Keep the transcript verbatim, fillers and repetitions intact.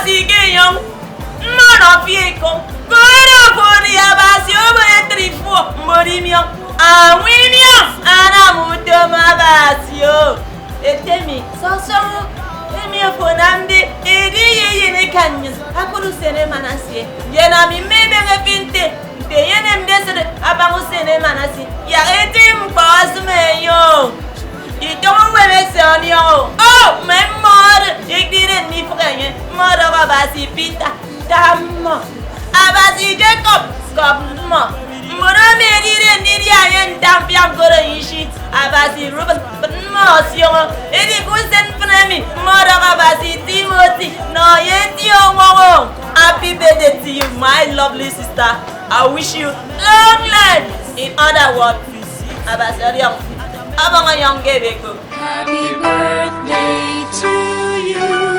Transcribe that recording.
Ti ke enyọñ, mmọnọ fi ikọ, koro kori Abasi obo etre ifo, mmọdiọñ, añwimiọñ, anam utom Abasi o. Ete mi, sọsọñọ, emi afo anamde, edi ye eyen eka nnyịn, akụt usen emana esie. Ndien ami mmebeñe fi nte, nte eyenemde esịt abaña usen emana esie, yak eti ñkpọ osịm enye o. Itọñ uwem ese ọniọñ o. O, mme mmọ oro ikpide ndifịk enye, mmọ ọdọhọ Abasi Peter, da mmọ. Abasi Jacob, kọp mmọ. Mbon emi edide ndidia enye ntañmfiak ñkọrọ ishi, Abasi Reuben, kpụt mmọ ọsioño. Edi ke usen mfịn emi, mmọ ọdọhọ Abasi Timothy, nọ ye eti oñwọñọ. Happy birthday to you, my lovely sister. I wish you long life. In other words, Abasi ọdiọñ fi, ọbọñ ọnyọñ ke ebe ko. Happy birthday to you.